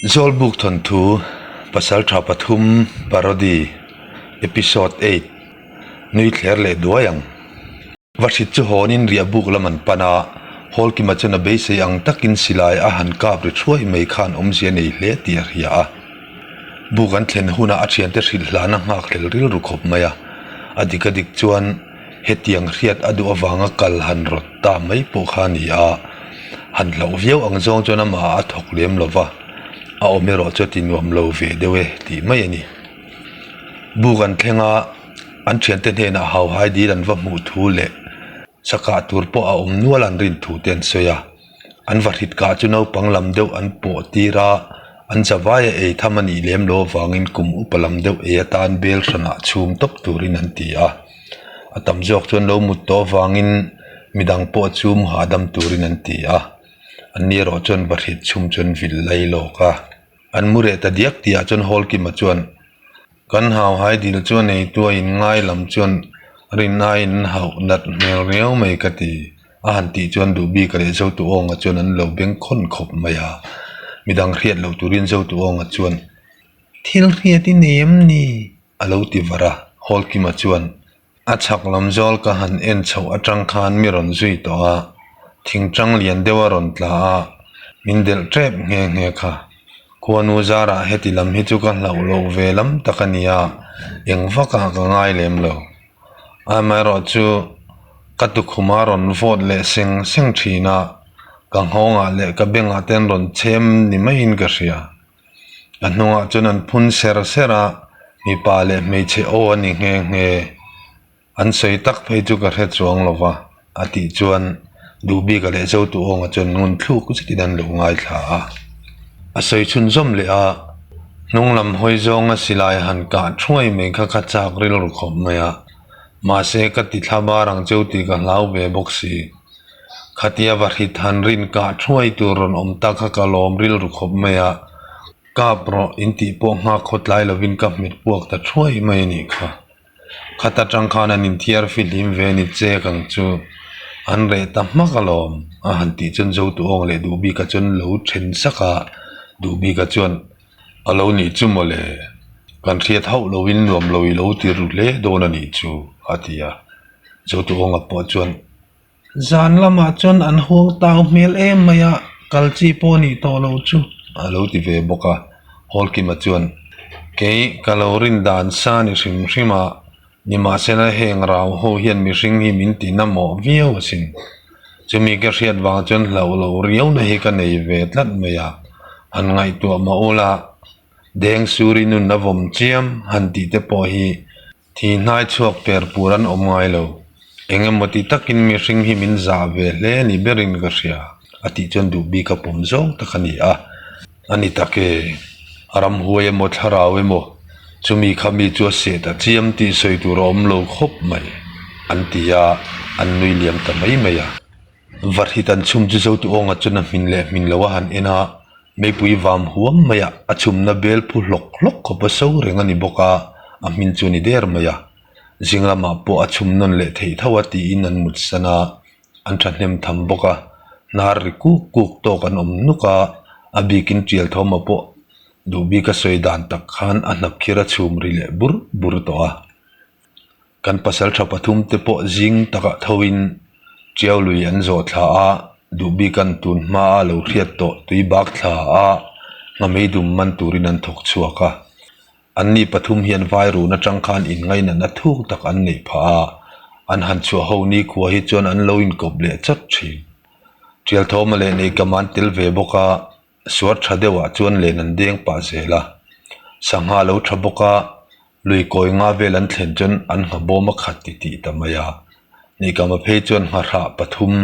Zawlbuk thawnthu Pasaltha pathum Parody Episode 8 Nui thler leh duai ang. Vahrit chu hawnin riahbuk lam an pan a, Hawlkima chuan a beisei ang takin silai a han kap ri thuai mai khan awmzia nei hle tih a hria a. Buk an thlen hunah a thiante hrilh hlana nghak hlel rilru khawp mai a, a dik a dik chuan hetiang hriat a duh avanga kal han rawt ta mai pawh kha a ni a, han hlauh viau ang zawng chuan amah a thawk lem lo va, a awm erawh chu a ti nuam lo ve deuh e tih mai a ni. Buk an thleng a, an thiante hnenah hauhai dil an va hmuh thu leh sakah tur pawh a awm nual an rin thu te an sawi a. An vahrit kah chu naupang lam deuh an pawh tir a, an zavai a ei tham a nih lem lo avangin kum upa lam deuh ei atan bel hranah chhum tawp turin an ti a. A tam zawk chuan lo mut tawh avangin midang pawh chu mu hahdam turin an ti a. Anni erawh chuan vahrit chhum chu an vil lai lawk a. An mu reh ta diak tihah chuan Hawlkima chuan Kan hau hai dil chuan eitu a inngai lam chuan rin aiin an hauh nat hmel riau mai ka ti. A han tih chuan duh bik a leh Zotuawnga chuan an lo beng khawn khawp mai a. Midang hriat loh turin Zotuawnga chuan, Thil hriat i nei em ni? a lo ti var a. Hawlkima chuan, A chhak lam zawl ka han en chhoh atang khan mi rawn zui tawh a, thingtang lian deuh a rawn tla a, min delh tep nghe nghe kha. Khuanu zarah heti lam hi chu ka hlauh loh ve lam tak a nia, eng vakah ka ngai lem lo. Amaherawhchu ka tukhuma rawn vawt leh seng seng thin a, ka nghawngah leh ka bengah te an rawn chhem ni maiin ka hria. A hnungah chuan an phun ser ser a, mipa leh hmeichhe aw a ni nghe nghe. An sawi tak phei chu ka hre chuang lo va, a tih chuan Duhbika leh Zotuawnga chuan ngun thluk zetin an lo ngaithla a. A sawi chhunzawm leh a, hnung lam hawi zawnga silai han kah thuai mai kha ka chak rilru khawp mai a, mahse ka ti thla bar ang cheu tih ka hlau ve bawk si. Khatia va hrit han rin kah thuai tur rawn awm ta kha ka lawm rilru khawp mai a, kap rawh in tih pawh nghak khaw tlai lovin ka hmet puak ta thuai mai a nih kha. Khat atang khan an inthiar fihlim ve ni chek ang chu an reh ta hmak alawm a han tih chuan Zotuawng leh Duhbika chuan lo then sak a, Duhbika chuan a lo nih chu mawle, kan hriat hauh lovin nuam lo i lo ti ru hle dawn a nih chu a ti a, Zotuawnga pawh chuan Zan lamah chuan an huang tau hmel em mai a, kal chi pawh nih tawh loh chu a lo ti ve bawk a. Hawlkima chuan, Kei ka lo rin dan sa ni hrim hrim a, nimahsela heng rau ho hian mihring hi min ti namawh viau asin. Chumi ka hriat vang chuan hlauh loh riauna hi ka nei ve tlat mai a, han ngaihtuah mah ula, Deng Suri nun a vawm chiam han tih te pawh hi Thi hnai chhuak per pur an awm ngai lo. Eng emaw ti takin mihring hi min zah ve hle a ni berin ka hria, a tih chuan duh bik a pawm zawng tak a ni a. A ni tak e, a ramhuai emaw thlarau emaw, chumi kha mi chu a seh ta chiam tih sawi tur a awm lo khawp mai, an ti a, an nui liam ta mai mai a. Varhit an chhum chu Zotuawnga chuan a hmin leh hmin lo a han en a, Meipui vam huam maiah a chhumna bel phu hlawk hlawk khawp a so reng a ni bawk a, a hmin chu a ni der mai a. Zing lamah pawh a chhum nawn leh theih tho a tiin an mut san a, an thahnem tham bawk a, hnar ri kuk kuk tawk an awm nuk a, a bikin tial thawma pawh duh bik a sawi dan tak khan a hnap khir a chhum ri leh bur bur tawh a. Kan pasal tha pathum te pawh zing takah thoin tiau lui an zawh thla a, duh bik an tun hma a lo hriat tawh tui bak thla a nghamei dum man turin an thawk chhuak a. Anni pathum hian vai run atang khan inngainatna thuk tak an neih phah a, an han chhuah ho nikhua hi chuan an lo inkawp leh chawt thin. Tialthawma leh Neikam an tel ve bawk a. Suar tha deuhah chuan len an deng pah zel a, sangha lo tha bawk a, lui kawi nga vel an thlen chuan an ngha bawm a khat ti tih ta mai a. Nihkama phei chuan nghahrah pathum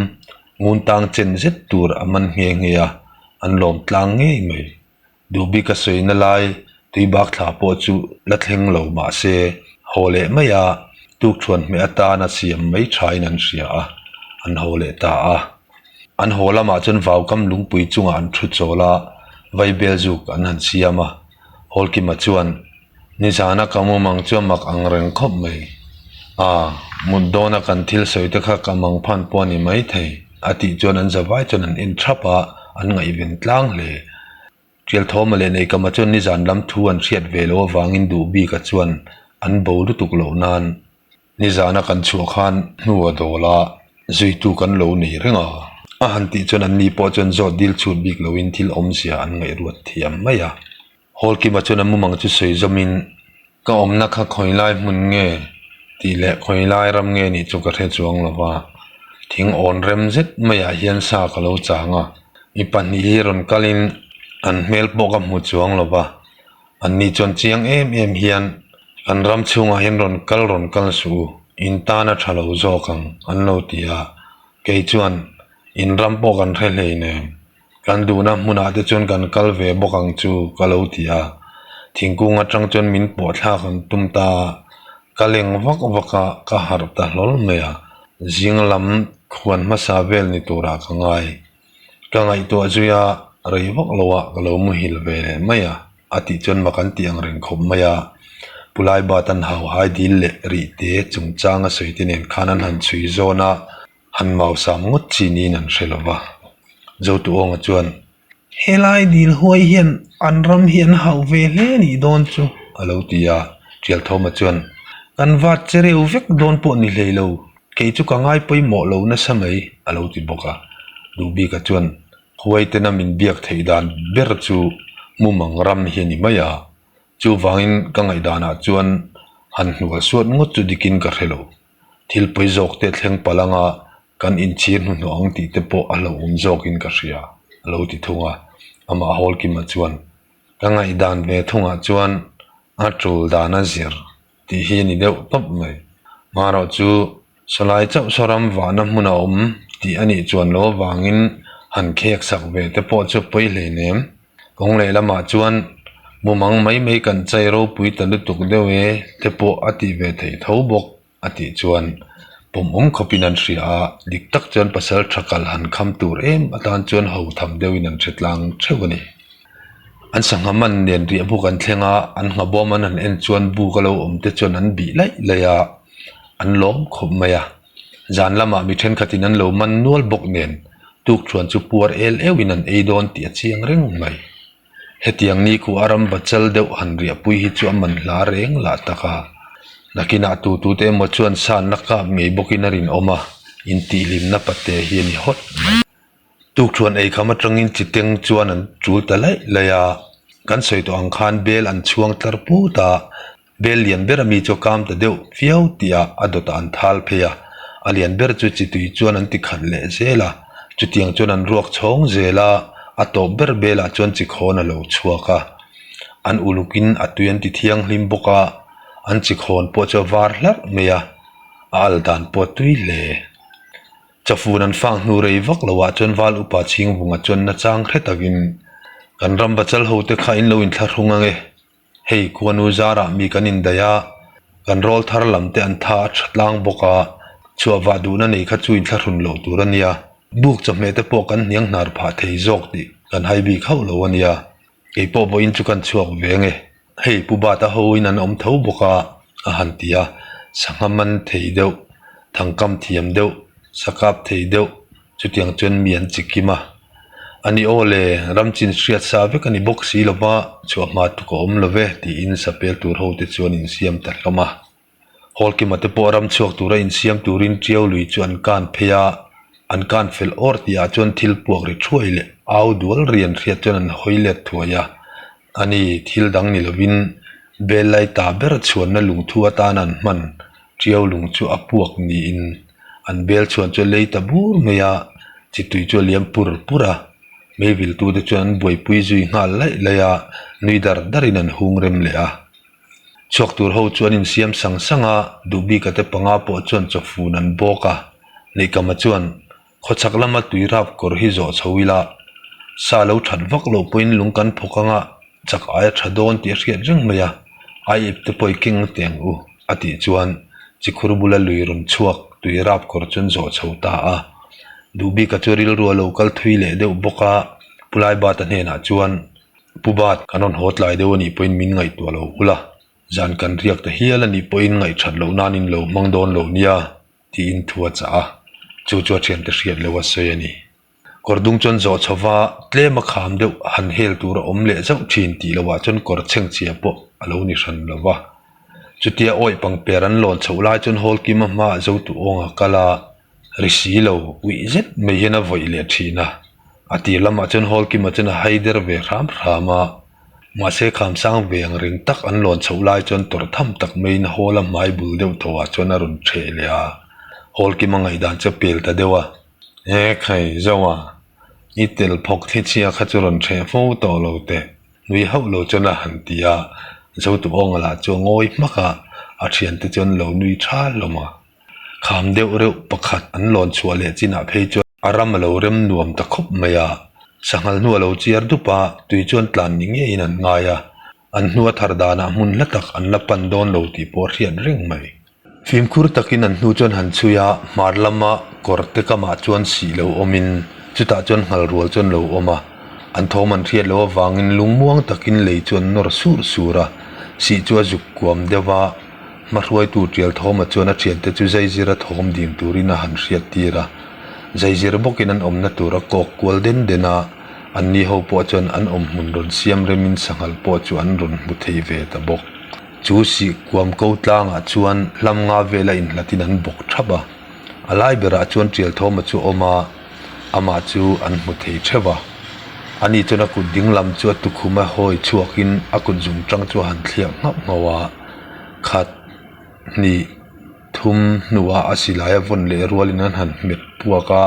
ngun tang chen zet tur a man nghe nghe a, an lawm tlang ngei mai. Duhbik a sawina lai tui bak thla pawh chu la thleng lo mah se haw leh mai a, tukthuan hmeh atana siam mai thain an hria a, an haw leh ta a. An haw lamah chuan vaukam lungpui chungah an thu chawl a, vaibel zuk an han siam a. Hawlkima chuan, Nizana ka mum ang chu a mak ang reng khawp mai. A, mut dawna kan thil sawi te kha ka mang phan pawh a ni maithei, a tih chuan an zavai chuan an en thap a, an ngaihven tlang hle. Ṭialthawma leh Neikama chuan nizan lam thu an hriat ve loh avangin duh bika chuan an bo lutuk loh nan nizana kan chhuah khan hnu a dawl a, zuitu kan lo nei reng a. A han tih chuan anni pawh chuan zawt dil chhut bik loin thil awmzia an ngaihruat thiam mai a. Hawlkima chuan a mumang chu sawi zawmin, Ka awmna kha khawilai hmun nge tih leh khawilai ram nge nih chu ka hre chuang lo va, thing awn rem zet maiah hian sa ka lo chang a, mi pahnih hi rawn kalin an hmel pawh ka hmu chuang lo va, anni chuan chiang em em hian kan ram chhungah hian rawn kal rawn kal suh u, in tan a tha lo zawk ang an lo ti a, kei chuan in ram pawh kan hre hleinem. Kan duhna hmunah te chuan kan kal ve bawk ang chu ka lo ti a, thingkung atang chuan min pawh thlak an tum ta a, ka leng vak vak a, ka harh ta hlawl mai a, zing lam khuan hmasa vel ni turah ka ngai. Ka ngaihtuah zui a, rei vak lo ah ka lo muhil ve leh mai a, a tih chuan mak an tih ang reng khawp mai a, Pulai bat an hau hai dil leh rih te chungchang a sawi te nen khan an han chhui zawn a, Han mausam ngawt chi niin an hre lo va. Zotuawnga chuan, Helai dil huai hian an ram hi an hauh ve hle nih dawn chu, a lo ti a. Ṭialthawma chuan, Kan vat che reu vek dawn pawh ni hlei lo, kei chu ka ngai pawimawh lo nasa mai, a lo ti bawk a. Duhbika chuan, Huaitena min biak theih dan ber chu mumang ram hi a ni mai a. Chuvangin ka ngaihdanah chuan han hnual suat ngawt chu dikin ka hre lo. Thil pawi zawk te thleng palh anga kan inchhir hnuhnawh ang tih te pawh a hlauhawm zawkin ka hria, a lo ti thung a. Amah Hawlkima chuan, Ka ngaihdan ve thungah chuan a tul dan a zir tih hi a ni deuh tawp mai. Hmarawh chu sawlai chauh saw ram vahna hmun a awm tih a nih chuan lo avangin han khek sak ve te pawh chu pawi hleinem. Kawng lehlamah chuan mumang mai mai kan chai ropui ta lutuk deuh e te pawh a tih ve theih tho bawk a tih chuan pawmawm khawpin an hria a, dik tak chuan pasal tha kal han kham tur em atan chuan ho tham deuhin an hre tlang theuh a ni. An sangha man nen riah buk an thleng a, an nghabawm an han en chuan buk a lo awm te chuan an bih laih laih a, an lawm khawp mai a. Zan lamah mi thenkhatin an lo man nual bawk nen tukṭhuan chu puar el euhin an ei dawn tih a chiang reng mai. Hetiang ni khu a ram bachal deuh han riahpui hi chu a man hla reng lah tak a. Nakinah tutute emaw chuan sanna kap ngei bawkin a rinawm a, intihhlimna pate hi a ni hawt mai. Tukṭhuan ei kham aṭangin chiteng chuan an ṭul ta laih laih a, kan sawi tawh ang khan bel an chhuang tlar put a, Bel lian ber ami chu a kam ta deuh viau tih ah a dawtah an thal phei a, a lian ber chu chi tui chuan an ti khat leh zel a, chutiang chuan an ruak chhawng zel a, a tawp ber belah chuan chi khawn a lo chhuak a, an ulukin a tui an ti thianghlim bawk a, an chi khawn pawh chu a var hlarh mai a, a al dan pawh a tui hle. Chafun an fang hnu rei vak lo ah chuan val upa chhingvunga chuan nachang hre takin kan ram bachal ho te kha in lo inthlahrung ange. Hei khuanu zarah mi kan indaih a, kan rawl thar lam te an tha a tha tlang bawk a, chhuah vah duhna nei kha chu inthlahrun loh tur a nia. Buk chawhmeh te pawh kan hniang hnar phah thei zawk tih kan hai bik hauh lo a nia. Kei pawh vawiin chu kan chhuak ve nge. Hei Pu Bata hoin an awm tho bawk a, a han ti a, sangha man thei deuh, thangkam thiam deuh, sakap thei deuh, Chutiang chuan mi an chi kim a, A ni aw le, ram chin hriat sa vek a ni bawk si lo va, chhuah hma tuk a awm lo ve, tiin sapel tur ho te chuan insiam ta hlawm a. Hawlkima te pawh ram chhuak tura insiam turin Tiau lui chu an kan phei a, an kan fel awr tihah chuan thil puak ri thuai leh au dual rian hriat chuan an hawi let thuai a, A ni, thil dang ni lovin bel lai ta ber chhuanna lungthu atan an hman Tiau lung chu a puak niin an bel chhuan chu a lei ta bur mai a, chi tui chu a liam pur pur a, meiviltute chuan an buaipui zui nghal laih laih a, nui dar darin an hung rem leh a. Chhuak tur ho chu an insiam sang sang a, Duhbika te panga pawh chuan chawfun an bawk a, Neihkama chuan Khawchhak lama tui rap kawr hi zawh chho ila, sa lo that vak loh pawhin lung kan phawk anga chak aia tha dawn tih a hriat reng mai a, ai ip te pawh i keng teh ang u, a tih chuan chikhur bula lui rawn chhuak tui rap kawr chuan zawh chho ta a. Duhbika chu rilru a lo kal thui leh deuh bawk a, Pu Laibata hnenah chuan, Pu Bat, kan rawn haw tlai deuh a nih pawhin min ngaihtuah lo ula, zan kan riak ta hial a nih pawhin ngaihṭhat loh nan in lo hmang dawn lo nia, tiin thu a chah a, chu chu a thiante hriat loh a sawi a ni. Kawr dung chuan zawh chho va, tlem a kham deuh han hel tur a awm leh zauh thin tih lohah chuan kawr chhengchhia pawh a lo ni hran lo va. Chutia awih pangper an lawn chhoh lai chuan hall kima hmaah zo tu awng a kal a, ri si lo uih zet mai hian a vawih leh thin a. A tir lamah chuan hall kima chuan a hai der ve hram hram a, mahse kham sang ve ang reng tak an lawn chhoh lai chuan tawrh tham tak maiin hall a hmai bul deuh thaw ah chuan a rawn ṭheh leh a, hall kima ngaihdan chu a pel ta deuh a. E khai Zoa, i tel phawk thi chhia kha chu rawn ṭheh fo tawh lo teh. Nui hauh lo chuan a han ti a, Zotuawnga lah chu a ngawi hmak a, a thiante chuan lo nui tha hlawm a. Kham deuh reuh pakhat an lawn chhuah leh chinah phei chuan a ram a lo rem nuam ta khawp mai a, sanghal hnu a lo chiar dup a, tui chuan tlan ni ngeiin an ngai a, an hnu a thar danah hmun hla tak an la pan dawn lo tih pawh a hriat reng mai. Fimkhur takin an hnu chuan han chhui a, hmar lama kawr te kamah chuan sih lo awmin chutah chuan nghal rual chuan lo awm a, an thawm an hriat loh avangin lungmuang takin lei chu an nawr sur sur a, sih chu a zuk kuam deuh a, hmahruaitu tial thawmah chuan a thiante chu zaizira thawm ding turin a han hriat tir a, zaizir bawkin an awmna tur a kawk kual den den a, anni ho pawh chuan an awmhmun rawn siam remin sanghal pawh chu an rawn hmu thei ve ta bawk. Chu sih kuam ko tlangah chuan hlam nga vela inhlatin an bawk thap a, a lai berah chuan Tialthawma chu a awm a, amah chu an hmu thei theuh a. Ani chuan a kut ding lam chu a tukhum a hawi chhuakin a kut zung tang chu a han thliak nghauh nghauh a, khat hnih thum hnuah a silai a vawn leh rualin an han hmet puak a,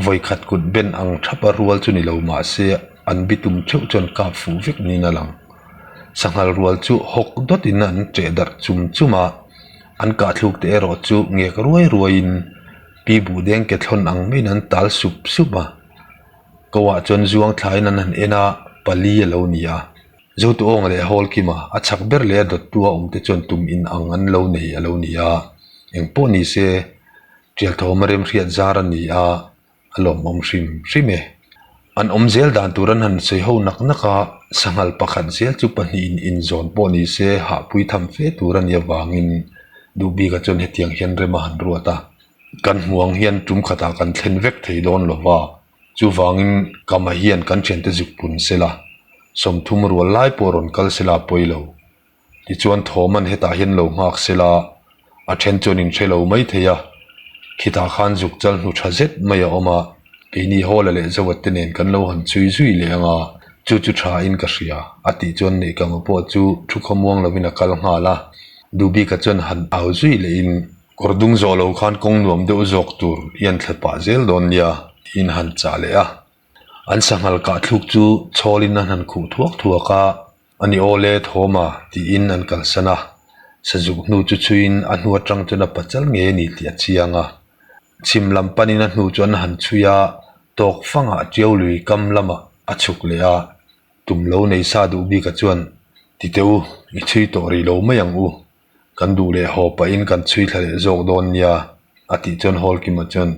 vawikhat kut ben ang thap a rual chu ni lo mahse an bitum theuh chuan kap fuh vek niin a lang. Sanghal rual chu hawk dawtin an ṭeh darh chum chum a, an kahthluk te erawh chu ngek ruai ruaiin pi buh deng ke thlawn ang maiin an tal sup sup a. Ko ah chuan zuang thlaiin an han en a, pali a lo ni a. Zotuawnga leh Hawlkima a chhak ber leh a dawttu a awm te chuan tum in ang an lo nei a lo ni a, engpawh ni se Ṭialthawma remhriat zar a ni a. A lawmawm hrim hrim e. An awm zel dan tur an han sawi ho nak nak a, sanghal pakhat zel chu pahnihin inzawn pawh ni se hahpui tham fe tur a nih avangin Duhbika chuan hetiang hian rem a han ruat a. Kan hmuang hian tum khatah kan thlen vek thei dawn lo va, chuvangin Kama hian kan thiante zuk pun sela, 30 rual lai pawh rawn kal sela a pawi lo. Tichuan Thawman hetah hian lo nghak sela, a then chuan in hre lo mai thei a. Khitah khan zuk chal hnu tha zet mai a awm a, keini Hawla leh Zoa te nen kan lo han chhui zui leh ang a, chu chu tha in ka hria, a tih chuan Neihkanga pawh chu thu khawmuang lovin a kal nghal a. Dubika chuan han au zui lehin, Kawr dung zawh lo khan kawng nuam deuh zawk tur i an thle pah zel dawn nia, tiin han chah leh a. An sanghal kahthluk chu chhawlin an han khuh thuak thuak a. A ni aw le Thawma tiin an kalsan a, sazuk hnu chu chhuiin a hnu atang chuan a pachal ngei a ni tih a chiang a. Chhim lam panin a hnu chu an han chhui a, tawk fangah Tiau lui kam lamah a chhuk leh a, tum lo nei sa duh bika chuan, Ti teh u, i chhui tawh rih lo mai ang u, kan duh leh haw pahin kan chhui thla leh zawk dawn nia, a tih chuan Hawlkima chuan,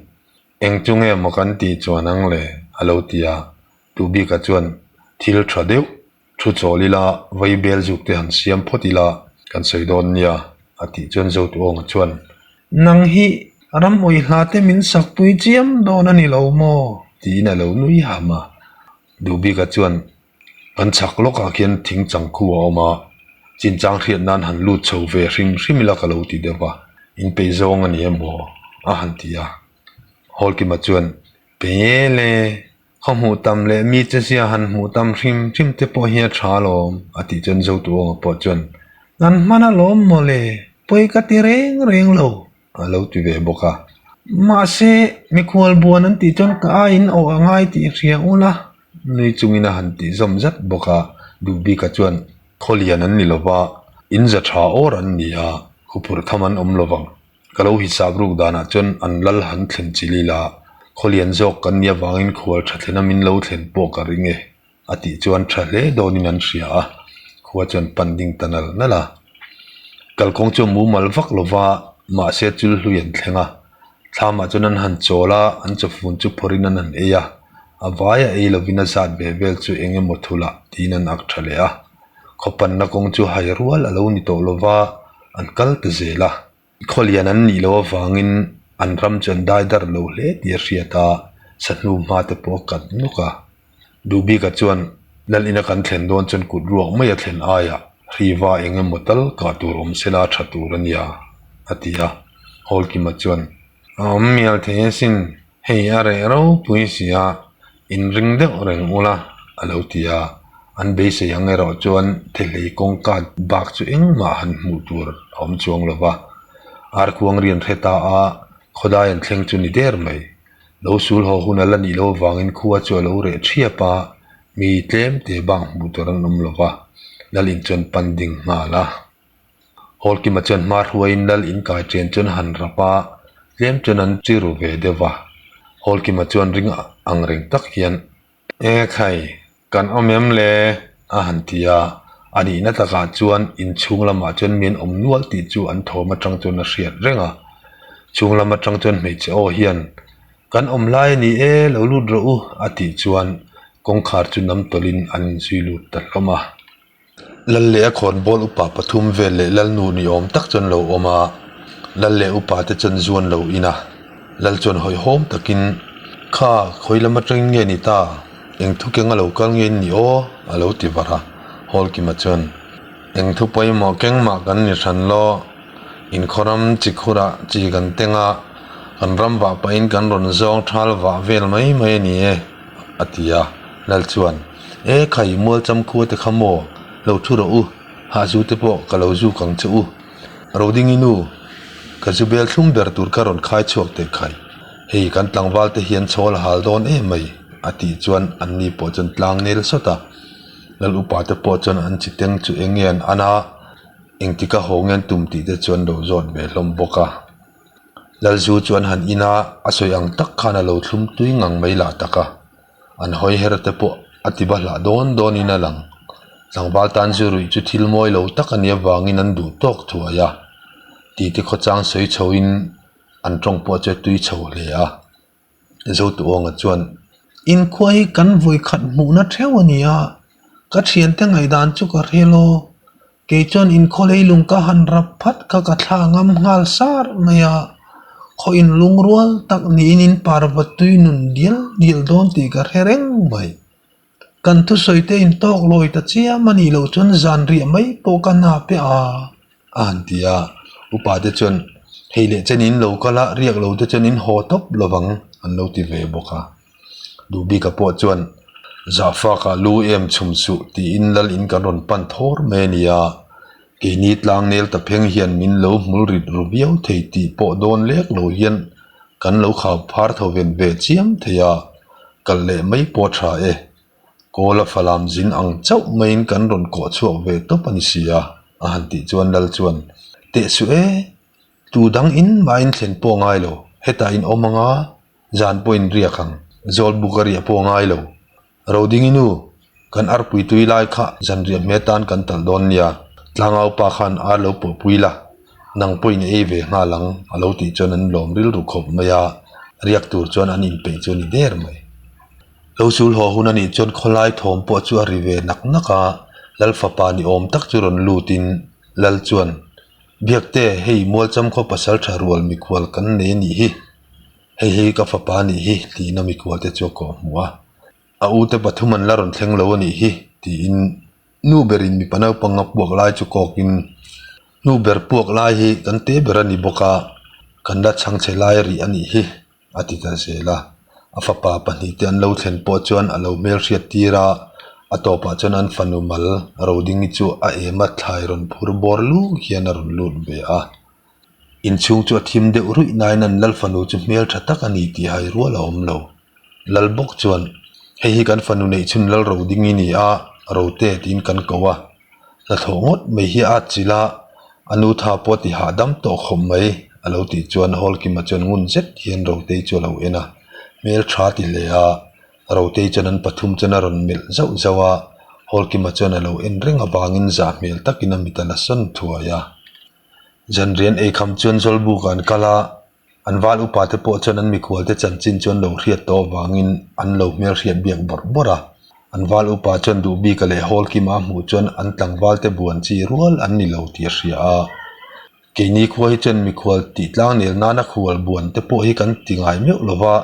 Eng chu nge maw kan tih chuan ang le? a lo ti a, duh bika chuan, Thil tha deuh Thu chawl ila, vai bel zuk te han siam phawt ila kan sawi dawn nia, a tih chuan Zotuawnga chuan, Nang hi ram awih hla te min sakpui chiam dawn a ni lo maw? tiin a lo nui ham a. Duhbika chuan, Kan chhak lawkah khian thing chang khu a awm a, chinchang hriat nan han lut chho ve hrim hrim ila ka lo ti deuh a, inpeih zawng a ni em aw? a han ti a. Hawlkima chuan, Pele! Khaw hmuh tam leh mi che zia han hmuh tam hrim hrim te pawh hi a tha alawm, a tih chuan Zotuawnga pawh chuan, Kan hman alawm mawle, pawi ka ti reng reng lo, a lo ti ve bawk a. Mahse, mikhual buan an tih chuan ka aiin awh a ngai tih hria ula, nui chungin a han tih zawm zat bawk a. Duhbika chuan, Khawlian an ni lova, in za tha awr an ni a, huphurh tham an awm lovang. Ka lo hisap ruk danah chuan an lal han thlen chil ila, khawlian zawk kan nih avangin khual tha thlena min lo thlen pawh ka ring e, a tih chuan tha hle dawnin an hria a, khua chuan pan ding ta nal nal a. Kalkawng chu a mumal vak lo va, mahse chul hlui an thleng a, thlamah chuan an han chawl a, an chawfun chu phawrhin an han ei a, a vaia ei lovin a zat ve vel chu eng emaw thulah tiin an ak tha leh a. Khawpanna kawng chu hai rual a lo ni tawh lo va, an kal ta zel a. Khawlian an nih loh avangin an ram chu an dai darh lo hle tih a hriat a. Sahnu hma te pawh a kat nuk a. Duhbika chuan Lal ina kan thlen dawn chuan kut ruak mai a thlen aiah hriva eng emaw tal kah tur awm sela a tha tur a nia, a ti a. Hawlkima chuan, A awm mial thei asin, hei a reh ropui si a, inring deuh reng ula, a lo ti a. An beisei ang erawh chuan thehlei kawngka bak chu engmah han hmuh tur a awm chuang lo va. Arkuang rian hre ta a, khawdai an thleng chu ni der mai. Lo sul haw hun a la nih loh avangin khua chu a lo reh thiap a, mi tlem te bak hmuh tur an awm lo va, Lal in chuan pan ding nghal a. Hawlkima chuan hma hruaiin Lal in kai chen chuan a han rap a, tlem chuan an chi ru ve deuh va. Hawlkima chuan ring ang reng tak hian, E khai, kan awm em le? a han ti a, a nihna takah chuan inchhung lamah chuan mi an awm nual tih chu an thawm atang chuan a hriat reng a. Chhung lam atang chuan hmeichhe aw hian, Kan awm lai a ni e, lo lut rawh u, a tih chuan kawngkhar chu nam tawlhin an inzui lut ta hlawm a. Lal leh a khawnbawl upa pathum vel leh Lalnu ni awm tak chuan lo awm a, Lal leh upa te chuan zuan lo in a, Lal chuan hawihhawm takin, Kha, khawi lam atangin nge ni ta? Eng thu keng a lo kal nge in ni aw? a lo ti var a, Hawlkima chuan, Eng thu pawimawh keng mah kan ni hran law, inkhawram chi khurah chi kan teng a, kan ram vah pahin kan rawn zawng thal vah vel mai mai a ni e. a ti a, Lal chuan, E khai, Mualcham khua te kha maw, lo thu rawh u, hahzu te pawh ka lo zuk ang che u. Rodingi nu, ka zu bel thlum ber tur ka rawn khai chhuak teh khai, hei kan tlangval te hian chhawl a hal dawn em mai, a tih chuan anni pawh chuan tlang nel sawt a. Lal upa te pawh chuan an chiteng chu eng nge an an a, engtika haw nge an tum tih te chuan lo zawt ve hlawm bawk a. Lalzu chu an han in a, a sawi ang tak khan a lo thlum tui ngang mai lah tak a. An hawi her te pawh a ti va hlah dawn dawnin a lang. Tlangval tan zu ruih chu thil mawi lo tak a nih avangin an duh tawk thuai a. Titi khawchang sawi chhoin an tawng pawh chu a tui chho hle a. Zotuawnga chuan, Inkhua hi kan vawi khat hmuhna theuh a ni a, ka thiante ngaihdan chu ka hre law. Kei chuan inkhaw leilung ka han rap phat kha ka thla ngam nghal sar mai a, khaw inlungrual tak niin in parva tui nun dial dial dawn tih ka hre reng mai. Kan thusawi te intawk lawi ta chiam a nih loh chuan zan riah mai pawh ka na pe a, a han ti a. Upa te chuan, Hei leh chen in lo kal a, riak lo te chuan in haw tawp lovang an lo ti ve bawk a. Duhbika pawh chuan, Zahfakah lu em chhum suh tiin lal in kan rawn pan thawr mai a ni a, keini tlangnel ta pheng hian min lo hmul rit ru viau thei tih pawh dawn lek lo hian kan lo khau phar tho ven ve chiam thei a, kal leh mai pawh a tha e. Kawla falam zin ang chauh maiin kan rawn kawh chhuak ve tawp a ni si a, a han tih chuan lal chuan, Teh suh e, tu dang in mahin thlen pawh a ngai lo, hetah in awm anga zan pawh in riak ang, Zawlbuk a riah pawh a ngai lo. Rodingi nu, kan arpui tui lai kha zanriah hme tan kan talh dawn nia, tlangau pa khan ar lo pawhpui la, nang pawhin i ei ve nghal ang, a lo tih chuan an lawm rilru khawp mai a, riak tur chuan an inpeih chu a ni der mai. Lo sul haw hun a nih chuan khawlai thawm pawh chu a ri ve nak nak a, Lal fapa ni awm tak chu rawn lutin Lal chuan, Biakte, hei Mualcham khaw pasal tha rual mikhual kan nei a nih hi. Hei hi ka fapa a nih hi tiin a mikhual te chu a kawh hmuh a, a u te pathum an la rawn thleng lo a nih hi tiin nu berin mipa naupang a puak lai chu kawkin nu ber puak lai hi kan te ber a ni bawk a, kan la chhangchhe lai rih a nih hi a ti ta zel a, a fapa pahnih te an lo thlen pawh chuan a lo hmelhriat tir a, a tawpah chuan an fanu mal Rodingi chu a em a thlai rawn phur bawr luk hian a rawn lut ve a. Inchhung chu a thim deuh ruih nain an lal fanu chu hmel tha tak a ni tih hai rual a awm lo. Lal bawk chuan, Hei hi kan fanu neih chhun lal ro ding i ni a, rote tiin kan ko a. Hnathawh ngawt mai hi a atchilh a, a nu tha pawh ti hahdam tawh khawp mai, a lo tih chuan Hawlkima chuan ngun zet hian Rotei chu a lo en a, hmel tha ti hle a. Rotei chuan an pathum chuan a rawn melh zauh zauh a, Hawlkima chuan a lo en reng avangin zah hmel takin a mit a la sawn thuai a. Zanrian eikham chuan Zawlbuk ah an kal a, an val upa te pawh chuan an mikhual te chanchin chu an lo hriat tawh avangin an lo hmelhriat biak bawrh bawrh a. An val upa chuan duh bika leh hawl kima a hmuh chuan an tlangval te buan chi rual an ni lo tih a hria a. Keini khua hi chuan mikhual tih tlang nel nana khual buan te pawh hi kan ti ngai meuh lo va.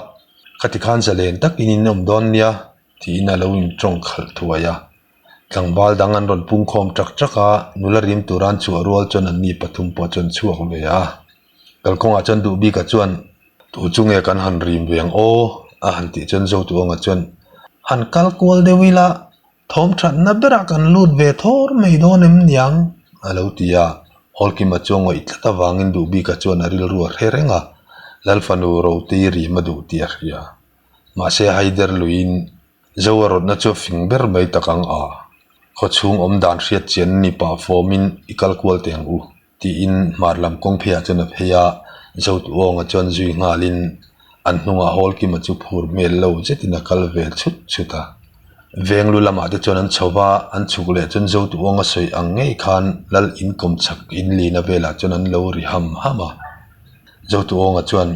Khati khan zalen takin in awm dawn nia tiin a lo intawng khalh thuai a. Tlangval dang an rawn pungkhawm ṭak ṭak a, nula rim tura an chhuah rual chuan anni pathum pawh chuan chhuak ve a. Kalkawngah chuan Duhbika chuan, Tu chu nge kan han rim ve ang aw? a han tih chuan Zotuanga chuan, Han kal kual deuh ila, thawm thatna berah kan lut ve thawr mai dawn em niang? a lo ti a. Hawlkima chu a ngawih tlat avangin Duhbika chuan a rilru a hre reng a, Lalfanu Rotei rim a duh tih a hria. Mahse Haider luiin Zo a rawtna chu a fing ber mai tak ang a, khaw chhung awm dan hriat chian ni pah fawmin i kal kual teh ang u, tiin hmar lam kawng pheiah chuan a phei a, Zotuawnga chuan zui nghalin an hnungah Hawlkima chu phur hmel lo zetin a kal ve chhut chhut a. Veng lu lamah te chuan an chho va, an chhuk leh chuan Zotuawnga sawi ang ngei khan Lal inkawm chak inlina velah chuan an lo ri ham ham a. Zotuawnga chuan,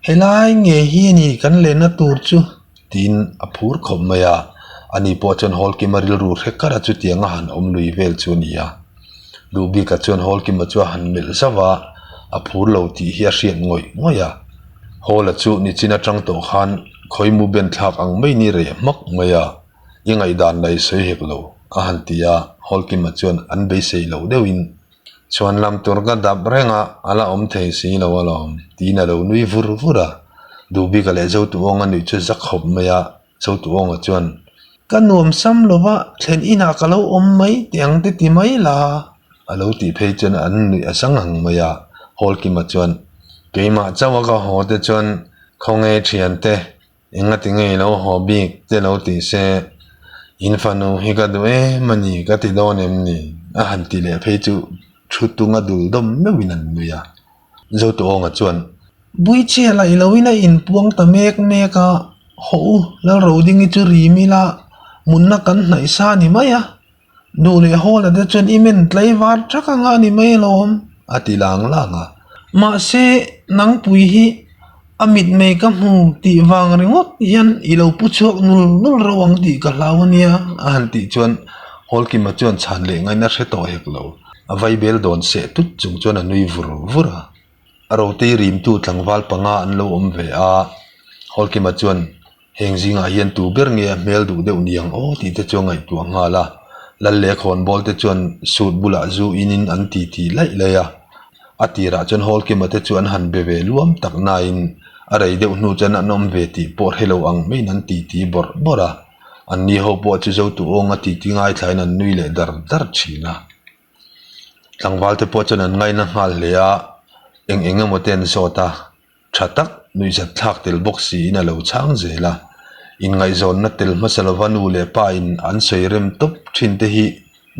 Helai ngei hi a ni kan lenna tur chu. Tiin a phur khawp mai a, ani pawh chuan Hawlkima rilru hre kar a chutiang a han awm lui vel chu a ni a. Duhbika chuan Hawlkima chu a han melh zauh a, a phur lo tih hi a hriat ngawih ngawih a. Hawla chu nichin atang tawh khan khawimu ben thlak ang mai ni reh hmak mai a, i ngaihdan la i sawi hek lo, a han ti a, Hawlkima chuan an beisei loh deuhin Chhuan lam tur ka dap reng a, a la awm thei si lo alawm, tiin a lo nui vur vur a. Duhbika leh Zotuawnga nuih chu za khawp mai a, Zotuawnga chuan, Ka nuam sam lo va, thlen inah ka lo awm mai teh ang te ti mai la, a lo tih phei chuan an nuih a zang ang mai a. Hawlkima chuan, Keimah chauha ka haw te chuan khawnge thiante Engati nge i lo haw bik te lo ti se, in fanu hi ka duh em a ni ka ti dawn em ni? A han ti leh phei chu thu tunga dul dawm meuhin an nui a. Zotuawnga chuan, Buichhia laih loin a inpuang ta mek mek a, hawh u Lalrodingi chu rim ila munna kan hnaih sa ni mai a, Duh leh Hawla te chuan i men tlaivar thak anga a ni mai alawm, a ti lang lang a. Mahse, nangpui hi a mitmei ka hmu tih vang ringawt hian i lo pu chhuak nul nul reuh ang tih ka hlau a nia, a han tih chuan Hawlkima chuan chhan leh ngaihna hre tawh hek lo. A vaibel dawn seh tut chung chuan a nui vur vur a. A rotei rimtu tlangval panga an lo awm ve a, Hawlkima chuan Heng zingah hian tu ber nge a hmel duh deuh niang aw tih te chu a ngaihtuah nghal a. Lal leh khawnbawl te chuan suit bulah zu inin an ti ti laih laih a. A tirah chuan Hawlkima te chu an han be ve luam tak nain a rei deuh hnu chuan an awm ve tih pawh hre lo ang maiin an ti ti bawrh bawrh a. Anni ho pawh chu zo tu awnga ti ti ngaithlain an nui leh dar dar thin a. Tlangval te pawh chuan an ngaina nghal hle a, eng eng emaw te an zawt a. Tha tak nuihzat thlak tel bawk siin a lo chhang zel a. Inngaihzawnna tel hmasa lova nu leh pa in an sawi rem tawp thin te hi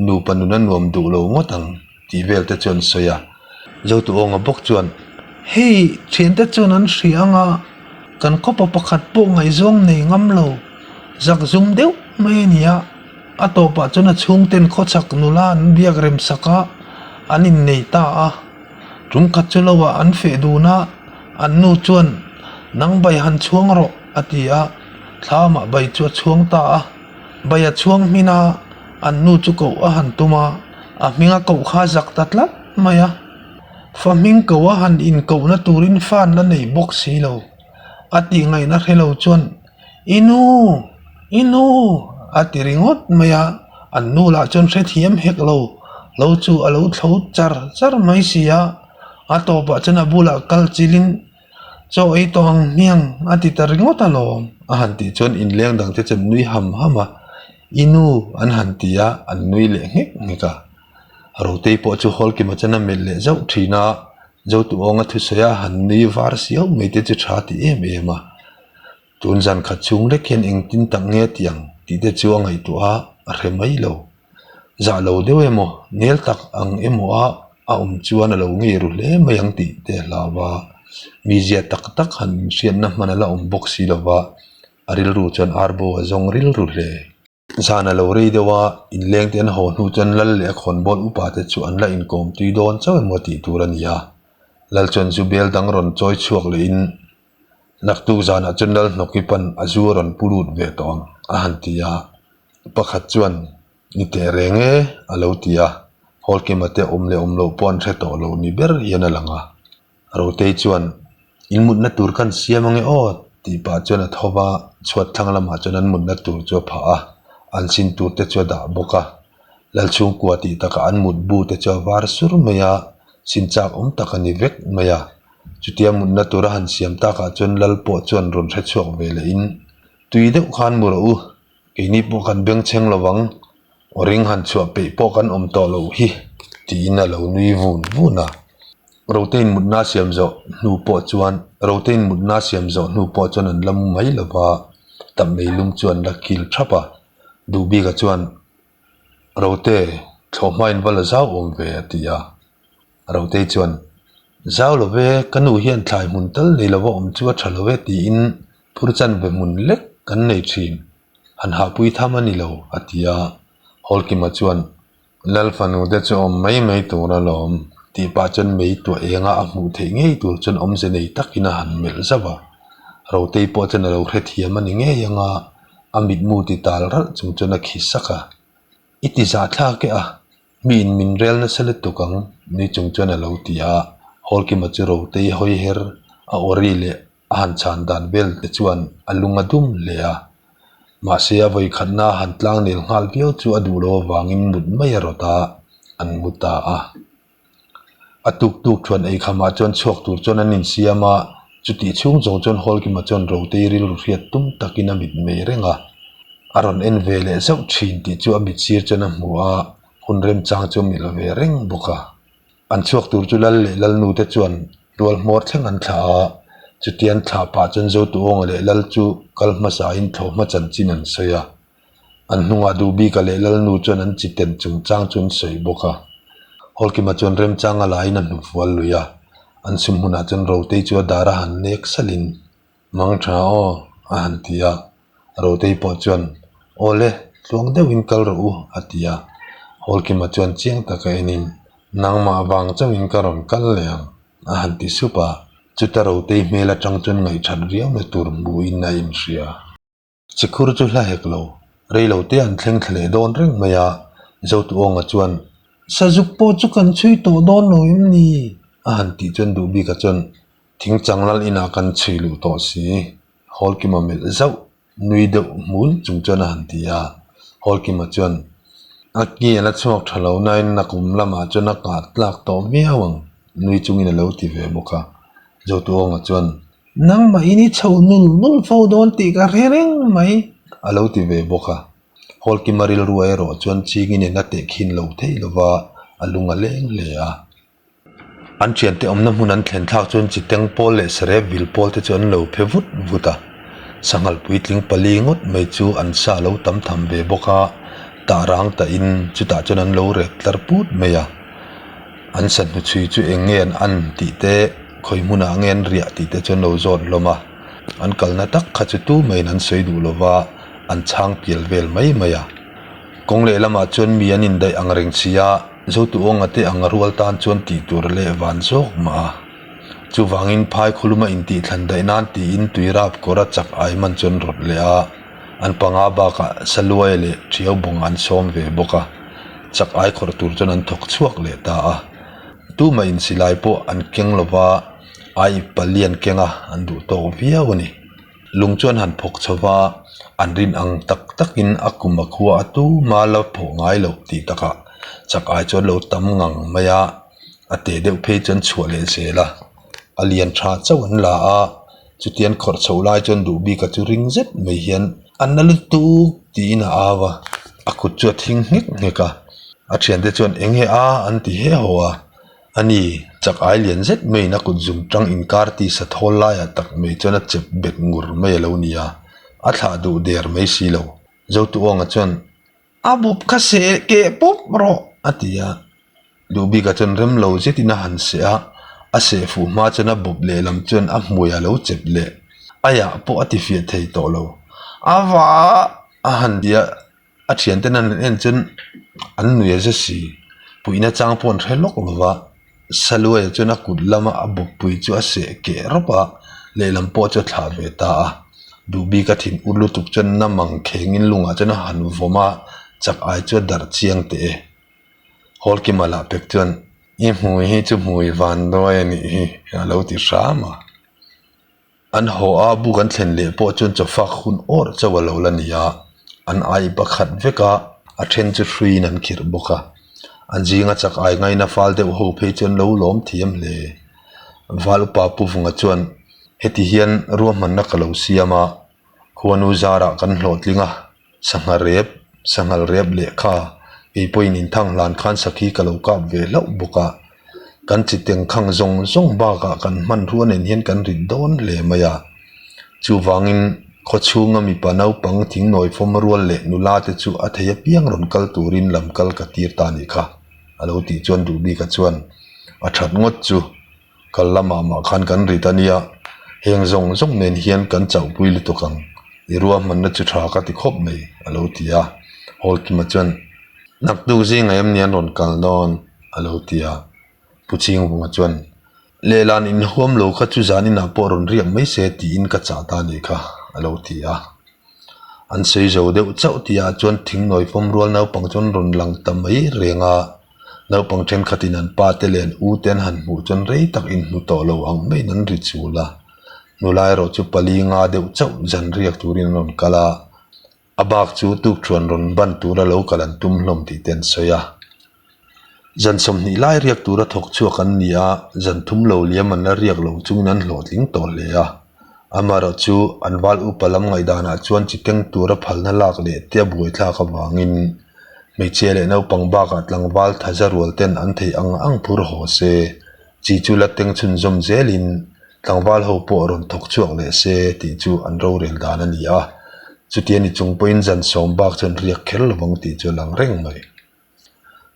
nupa nun a nuam duh lo ngawt ang tih vel te chuan sawi a. Zotuawnga bawk chuan, Hei thiante chuan an hria ang a, kan khawpa pakhat pawh ngaihzawng nei ngam lo, zak zum deuh mai a ni a. A tawpah chuan a chhungten khawchhak nula an biak rem sak a, an innei ta a. Tum khat chu lo ah an feh dun a, an nu chuan, Nang bai han chhuang rawh, a ti a. Thlamah bai chu a chhuang ta a. Bai a chhuang hmin a, an nu chu koh a han tum a, a hming a koh kha a zak ta tlat mai a. Fa hming koh a han inkohna turin fan la nei bawk si lo. A tih ngaihna hre lo chuan, I nu! I nu! a ti ringawt mai a, an nu lah chuan hrethiam hek lo, lo chu a lo thlo char char mai si a, a tawpah chuan a bulah kal chilin chaw ei tawh ang hmiang a ti ta ringawt alawm a han tih chuan inleng dang te chuan nui ham ham a, I nu! an han ti a, an nui leh nghek nghek a. Rotei pawh chu Hawlkima chuan a melh leh zauh thin a, Zotuawnga thusawi a han nui var siau mai te chu tha ti em em a. Tun zan khat chhung lek hian engtin tak nge tih ang tih te chu a ngaihtuah a, a hre mai lo. Zah lo deuh emaw, nel tak ang emaw a a awm chuan a lo ngei ru hle mai ang tih te a hlau a. Mizia tak tak han inhriatna hman a la awm bawk si lo va, a rilru chuan arbo a zawng rilru hle. Zan a lo rei deuh a, inleng te an haw hnu chuan Lal leh a khawnbawl upa te chu an la inkawm tui dawn chauh emaw tih tur a ni a. Lal chuan zu bel dang rawn chawi chhuak lehin Naktuk zanah chuan Lal hnawki pan a zu a rawn pu lut ve tawh ang a han ti a. Pakhat chuan Ni teh reng e a lo ti a, Hawlkima te awm leh awm loh pawh an hre tawh lo ni ber hian a lang a. Rotei chuan, In mutna tur khan siam ange aw? Tih pah chuan a tho va, chhuat thlang lamah chuan an mutna tur chu a phah a, an sin tur te chu a dah bawk a. Lalchhungkua tih takah an mut bu te chu a var sur mai a, sin chak awm tak a ni vek mai a. Chutia mutna tur a han siam takah chuan Lal pawh chuan rawn hre chhuak ve lehin, Tui deuh khan mu rawh u, keini pawh kan bengchheng lo vang, aw ring han chhuah peih pawh kan awm tawh loh hi, tiin a lo nui vun vun a. Rotein mutna siam zawh hnu pawh chuan Rotein mutna siam zawh hnu pawh chuan an la mu mai lo va, tap meilum chu an la kil thap a. Duhbika chuan, Rote, thlawhhma in va la zau awm ve, a ti a. Rotei chuan, Zau lo ve, ka nu hian thlai hmun tal nei lova awm chu a tha lo ve tiin phur chan ve hmun lek kan nei thin. Han hahpui tham a ni lo, a ti a. Hawlkima chuan, Lal fanu te chu awm mai mai tur alawm, tih pah chuan mei tuah enga a hmuh theih ngei tur chuan awmze nei takin a han melh zauh a. Rotei pawh chuan a lo hrethiam a ni ngei anga a mitmu ti tal ralh chung chuan a khi sak a. I ti zahthlak e a, Mi in min rel nasa lutuk ang, nui chung chuan a lo ti a. Hawlkima chu Rotei hawi her a awri leh a han chhan dan vel te chuan a lung a dum hle a. Mahse a vawi khatna a han tlang nel nghal viau chu a duh lo avangin mut mai a rawt a, an mu ta a. A tuk tuk thuan eikhamah chuan chhuak tur chuan an insiam a, chutih chhung zawng chuan Hawlkima chuan Rotei rilru hriat tum takin a mit mei reng a. A rawn en ve leh zauh thin tih chu a mit sir chuan a hmu a, hun remchang chu a melh ve reng bawk a. An chhuak tur chu Lal leh Lalnu te chuan tual hmawr thleng an thlah a, chutian thlah pah chuan Zotuawnga leh Lal chu kal hmasain thlawhhma chanchin an sawi a. An hnungah Duhbika leh Lalnu chuan an chi ten chungchang chu an sawi bawk a. Hawlkima chuan remchang a laiin a hnufual lui a, an sum hmunah chuan Rotei chu a dar a han nek salhin Mang tha aw, a han ti a. Rotei pawh chuan, Aw le, tluang deuhin kal rawh u, a ti a. Hawlkima chuan chiang taka enin, Nangmah vang chauhin ka rawn kal leh ang, a han ti sup a. Chuta Rotei hmel atang chuan ngaihṭhat riauna tur hmuhin a inhria. Chikhur chu hla hek lo, rei lo te an thleng thla leh dawn reng mai a, Zotuawnga chuan, Sazuk pawh chu kan chhui tawh dawn lo em ni? a han tih chuan Duhbika chuan, Thing changlal inah kan chhui luh tawh si, Hawlkima melh zauh nui deuh hmul chung chuan a han ti a. Hawlkima chuan, A ki a la chhuak tha lo nain nakum lamah chuan a kah tlak tawh viau ang, nui chungin a lo ti ve bawk a. Zotuawnga chuan, Nangmah in i chho nul nul fo dawn tih ka hre reng mai, a lo ti ve bawk a. Hawlkima rilru erawh chuan chingin en a tehkhin lo thei lo va, a lung a leng hle a. An thiante awmna hmun an thlen thlak chuan chiteng pawl leh sarep vil pawl te chu an lo phe vut vut a. Sanghal puitling pali ngawt mai chu an sa lo tam tham ve bawk a, tah rang tahin chutah chuan an lo rek tlar put mai a. An sa hnuchhui chu eng nge an an tih te, khawi hmunah nge an riah tih te chu an lo zawt hlawm a. An kalna tak kha chu tu maiin an sawi duh lova, an chhang pial vel mai mai a. Kawng lehlamah chuan mi an indaih ang reng si a, Zotuawnga te ang a rual tan chuan tih tur leh van zawk mah a. Chuvangin phai khawluma intihthlan daih nan tiin tuirap kawra chak ai man chu an rawt leh a. An panga bakah Saluai leh Thiau bawng an sawm ve bawk a, chak ai khawrh tur chuan an thawk chhuak leh ta a. Tumah in silai pawh an keng lo va, ai pali an keng a, an duh tawk viau a ni. Lung chuan han phawk chho va, an rin ang tak takin a kum a khua a tuma la phawh ngai loh tih takah chak ai chuan lo tam ngang mai a, a teh deuh phei chuan chhuah leh zel a, a lian tha chauh an la a. Chutian khawrh chhoh lai chuan duh bika chu ring zet mai hian a na lutuk tiin a au a, a kut chu a thing nghek nghek a, a thiante chuan eng nge a an ti he haw a, ani chak ai lian zet maiin a kut zum tang inkar tisa thawl laiah tak mai chuan a chep bet ngur mai a lo ni a, a thlah duh der mai si lo. Zotuawnga chuan A bawp kha seh keh pawp rawh a ti a, Duhbika chuan rem lo zetin a han seh a, a seh fuh hma chuan a bawp lehlam chuan a hmui a lo chep leh. Aiah pawh a ti fiah thei tawh lo. A va a han ti a, a thianten an han en chuan an nui a za si. Puihna chang pawh an hre lawk lo va. Saluaia chuan a kut lama a bawppui chu a seh keh rawp a, lehlam pawh chu a thlah ve ta a. Duhbik a thin ur lutuk chuan na mang khengin lungah chuan a han vawm a, chak ai chu a darh chiang teh e. Hawlkima lah pek chuan, I hmui hi chu hmui van dawi a nih hi, a lo ti hram a. An haw a, buk an thlen leh pawh chuan chawfak hun awrh chauh a lo la ni a, an ai pakhat vek a, a then chu hruiin an khirh bawk a. An zinga chak ai ngaina fal deuh ho phei chuan lo lawm thiam hle. Val upa Pu Vunga chuan, Heti hian ruahmanna ka lo siam a, khuanu zarah kan hlawhtling a, sangha rep, sanghal rep lehkha, kei pawhin inthang hlan khan sakhi ka lo kap ve hlauh bawk a, kan chi teng khang zawng zawng bakah kan hmanrua nen hian kan rit dawn hle mai a. Chuvangin khawchhunga mipa naupang thingnawi fawm rual leh nula te chu a thei apiang rawn kal turin lam kal ka tir ta a nih kha, a lo tih chuan Duhbika chuan a that ngawt chu. Kal lamah mah khan kan rit a nia, heng zawng zawng nen hian kan chauhpui lutuk ang, i ruahmanna chu tha ka ti khawp mai, a lo ti a. Hawlkima chuan, Naktuk zingah em ni an rawn kal dawn? a lo ti a. Pu Chingvunga chuan, Lehlan inhuam lo kha chu zaninah pawh rawn riak mai se tiin ka chah ta a nih kha, a lo ti a. An sawi zo deuh chauh tihah chuan thingnawi fawm rual naupang chuan rawn lang ta mai reng a. Naupang thenkhatin an pa te leh an u te an han hmuh chuan rei tak inhmu tawh lo ang maiin an ri chul a. Nula erawh chu pali nga deuh chauh zan riak turin an rawn kal a, a bak chu tukthuan rawn ban tura lo kal an tum hlawm tih te an sawi a. Zan 20 lai riak tura thawk chhuak an ni a, zan thum lo liam an la riak lo chungin an hlawhtling tawh hle a. Amaherawh chu an val upa lam ngaihdanah chuan chi keng tura phalna lak leh te a buaithlak avangin hmeichhia leh naupang bakah tlangval thaza rual ten an theih ang ang phur haw se, chi chu la teng chhunzawm zelin tlangval ho pawh rawn thawk chhuak leh se tih chu an rorel dan a ni a. Chutia ni chung pawhin zan sawm bak chuan riak kher lovang tih chu a lang reng mai.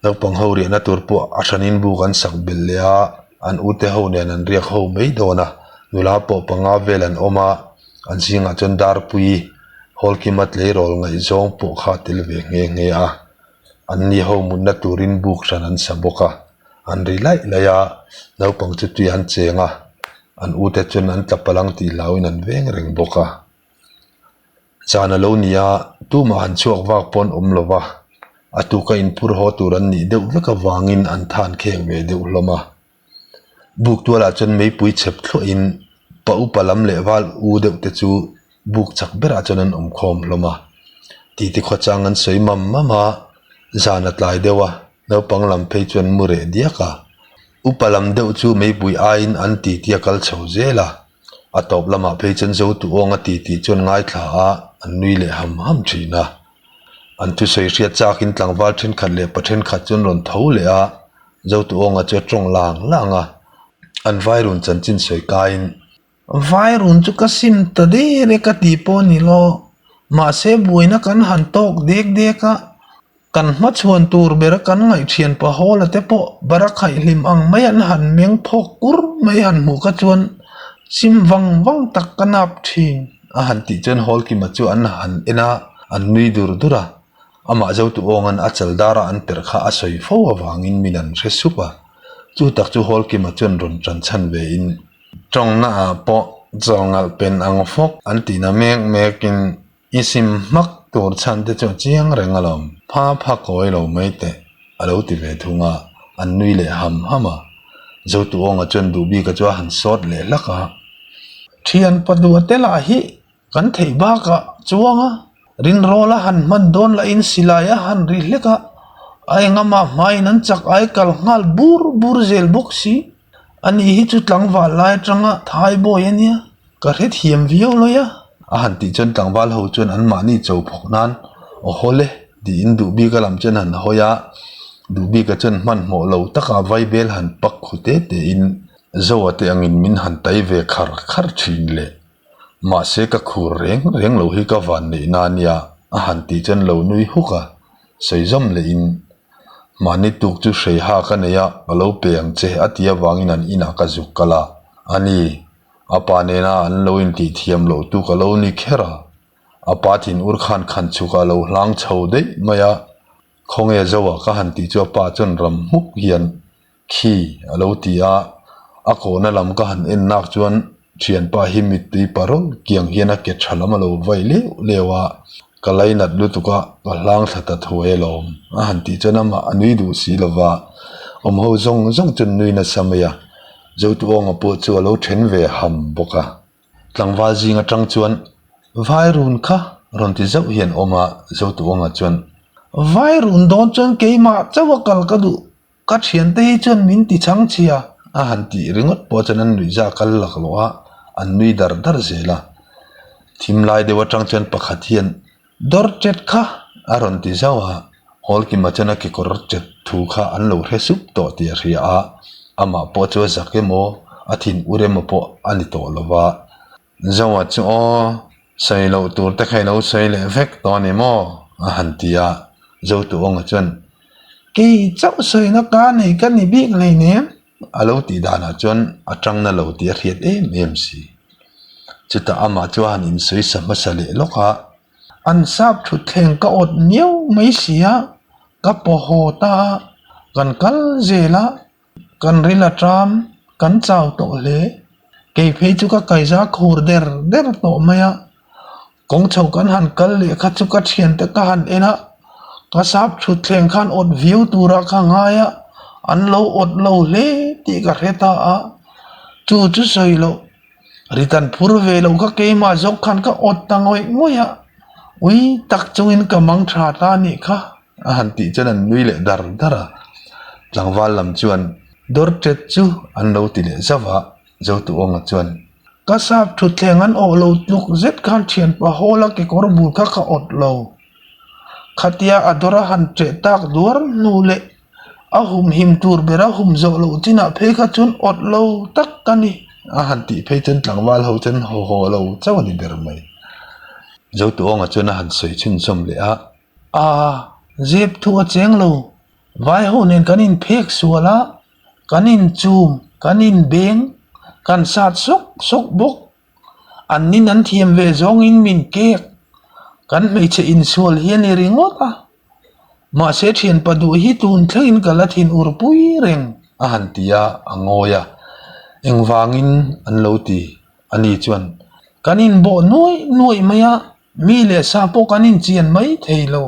Naupang ho riahna tur pawh a hranin buk an sak belh leh a, an ute ho nen an riak ho mai dawn a, nula pawh panga vel an awm a, an zingah chuan Darpui, Hawlkima tleirawl ngaihzawng pawh kha tel ve nghe nghe a, an ni ho mutna turin buk hran an sa bawk a, an ri laih laih a, naupang chu tui an cheng a, an ute chuan an tla palang tih hlauhin an veng reng bawk a. Zan a lo ni a, tumah han chhuak vak pawn awm lo va, a tuka inphur haw tur an nih deuh vek avangin an than kheng ve deuh hlawm a. Buk tualah chuan meipui chhep thluahin pa upa lam leh val u deuh te chu buk chak berah chuan an awm khawm hlawm a. Titi khawchang an sawi mam mam a, zan a tlai deuh a, naupang lam phei chuan mu reh diak a. Upa lam deuh chu meipui aiin an titi a kal chho zel a. A tawp lamah phei chuan Zotu awng a ti tih chuan ngaithla a, an nui leh ham ham thin a. An thusawi hriat chakin tlangval thenkhat leh pa thenkhat chuan rawn tho leh a, Zotu awnga chu a tawng lang lang a. An vairun chanchin sawi kaiin. Vairun chu ka sim ta der e ka tih pawh a ni lo, mahse buaina kan han tawk dek dek a, Kan hmachhuan tur bera kan ngaihthian Pahawla te pawh barakhaih hlim ang mai an han meng phawk kur mai han hmuh kha chuan sim vang vang tak ka nap thin. A han tih chuan Hawlkima chu an han en a, an nui dur dur a. Amah Zotu awngan a chal dara an perh kha a sawi fo avangin min an hre sup a. Chu tak chu Hawlkima chuan rawn tan chhan ve in. Tawngna ah pawh chaw ngalh pen ang fawk an tihna mek mekin I sim hmak tur chhan te chu a chiang reng alawm, pha pha kawi lo mai teh, a lo ti ve thung a, an nui leh ham ham a. Zotuawnga chuan Duhbika chu a han sawt leh hlak a. Thian paduah te lah hi kan theih bakah chuang a, rinrawl a han hman dawn lahin silai a han ri hlek a, a engama hmaiin an chak ai kal nghal bur bur zel bawk si. Ani hi chu tlangval lai atanga thaibawi a nia. Ka hrethiam viau lawi a. A han tih chuan tlangval ho chuan anmahni cho phawk nan aw hawl e tiin Duhbika lam chuan han hawi a. Duhbika chuan hmanhmawh lo taka vaibel han pak khu te tein Zoa te angin min han tai ve khar khar thin le. Mahse ka khur reng reng lo hi ka van neih na nia a han tih chuan lo nui huk a. Sawi zawm lehin Mahni tuk chu hrei ha ka nei a, ka lo pe ang che a ti avangin an inah ka zuk kal a. A ni. A pa nena an lo intih thiam loh tu ka lo ni kher a, a pa thin ur khan khan chhuk a lo hlang chho daih mai a, khawnge Zoa ka han tih chu a pa chuan ram hmuk hian khi a lo ti a, a kawhna lam ka han en nak chuan thianpa hi mittui parawl kiang hian a ke tha lam a lo vai leuh leuh a, ka lainat lutuk a, ka hlang thla ta thuai alawm a han tih chuan amah a nui duh si lova, awm ho zawng zawng chuan nui nasa mai a. Zotuawnga pawh chu a lo then ve ham bawk a. Tlangval zing atang chuan Vairun kha rawn ti zauh hian awm a, Zotuanga chuan Vairun dawn chuan keimah chauh a kal ka duh, ka thiante hi chuan min ti chhang chhia a han tih ringawt pawh chuan an nuihza kal laklawh a, an nui dar dar zel a. Thim lai deuh atang chuan pakhat hian Dawr chet kha a rawn ti zauh a, Hawlkima chuan a kekawr chet thu kha an lo hre sup tawh tih a hria a, amah pawh chu a zak emaw a thin ur emaw pawh a ni tawh lo va. Zoa chu aw, sawi loh tur te kha i lo sawi leh vek tawh a ni maw? a han ti a, Zotuawnga chuan, Kei chauh sawina ka nei ka ni bik hleinem a lo tih danah chuan a tangna lo tih a hriat em em si. Chutah amah chu a han insawi sa hmasa leh lawk a, an sap thutthleng ka awt miau mai si a, ka paw haw ta a, kan kal zel a, kan ril a ṭam, kan chau tawh hle. Kei phei chu ka kaiza khur der der tawh mai a, Kawng chho kan han kal leh kha chu ka thiante ka han en a, ka sap thutthleng khan awt viau tura ka ngai a, an lo awt lo hle tih ka hre ta a, chu chu sawi loh rit an phur ve loh kha keimah zawk khan ka awt ta ngawih ngawih a, ui tak chungin ka mang tha ta a nih kha a han tih chuan an nui leh dar dar a, tlangval lam chuan dawr tet chu an lo ti leh zauh a. Zotuawnga chuan, Ka sap thutthleng an awh lo tluk zet khan thianpa Hawla kekawr bul kha ka awt lo. Khatia a dawr a han ṭeh tak duar hnu leh a humhim tur ber a hum zawh loh chinah phei kha chuan awt lo tak ka ni, a han tih phei chuan tlangval ho chuan haw haw lo chauh a ni ber mai. Zotuawnga chuan a han sawi chhunzawm leh a, Aa, zep thu a cheng lo, vai ho nen kan inphek sual a, Kan inchum, kan inbeng, kan sat sawk sawk bawk. An nin an thiam ve zawngin min kek. Kan hmeichhe insual hi a ni ringawt a. Mahse thianpa duh hi tun thlengin ka la thin ur pui reng a han ti a, a ngawi a. Engvangin an lo ti a ni chuan kan inbawh nuaih nuaih mai a, mi leh sa pawh kan inchian mai thei lo.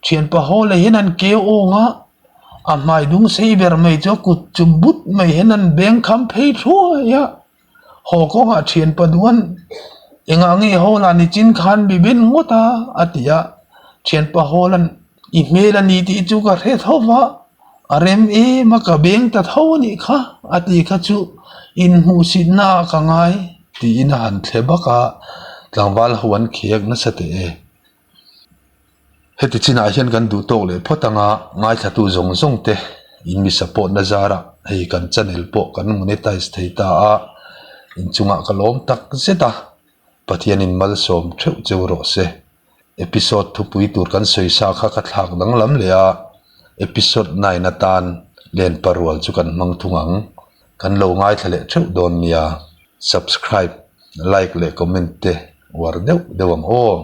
Thianpa haw leh hian an keu awng a, a hmai dung sei ber mai chu a kut chu but mai hian an beng kham phei thuai a, haw kawngah thianpa duan engah nge haw lah ni chin khan mi ben ngawt a a ti a, thianpa haw lan i hmel a ni tih chu ka hre tho va, a rem em a ka beng ta tho a nih kha a ti kha chu inhmuhsitna ah ka ngai tiin a han thle bak a, tlangval ho an khek nasa teh e. Heti chinah hian kan duh tawk leh phawt anga ngaithlatu zawng zawng te in mi support na zarah hei kan channel pawh kan monetize thei ta a, inchungah ka lawm tak zet a, Pathianin malsawm theuh cheu rawh se. Episode thupui tur kan sawi sa kha ka thlak danglam leh a, episode nine atan len parual chu kan hmang thung ang, kan lo ngaithla leh theuh dawn nia, subscribe, like leh comment te uar deuh deuh ang aw.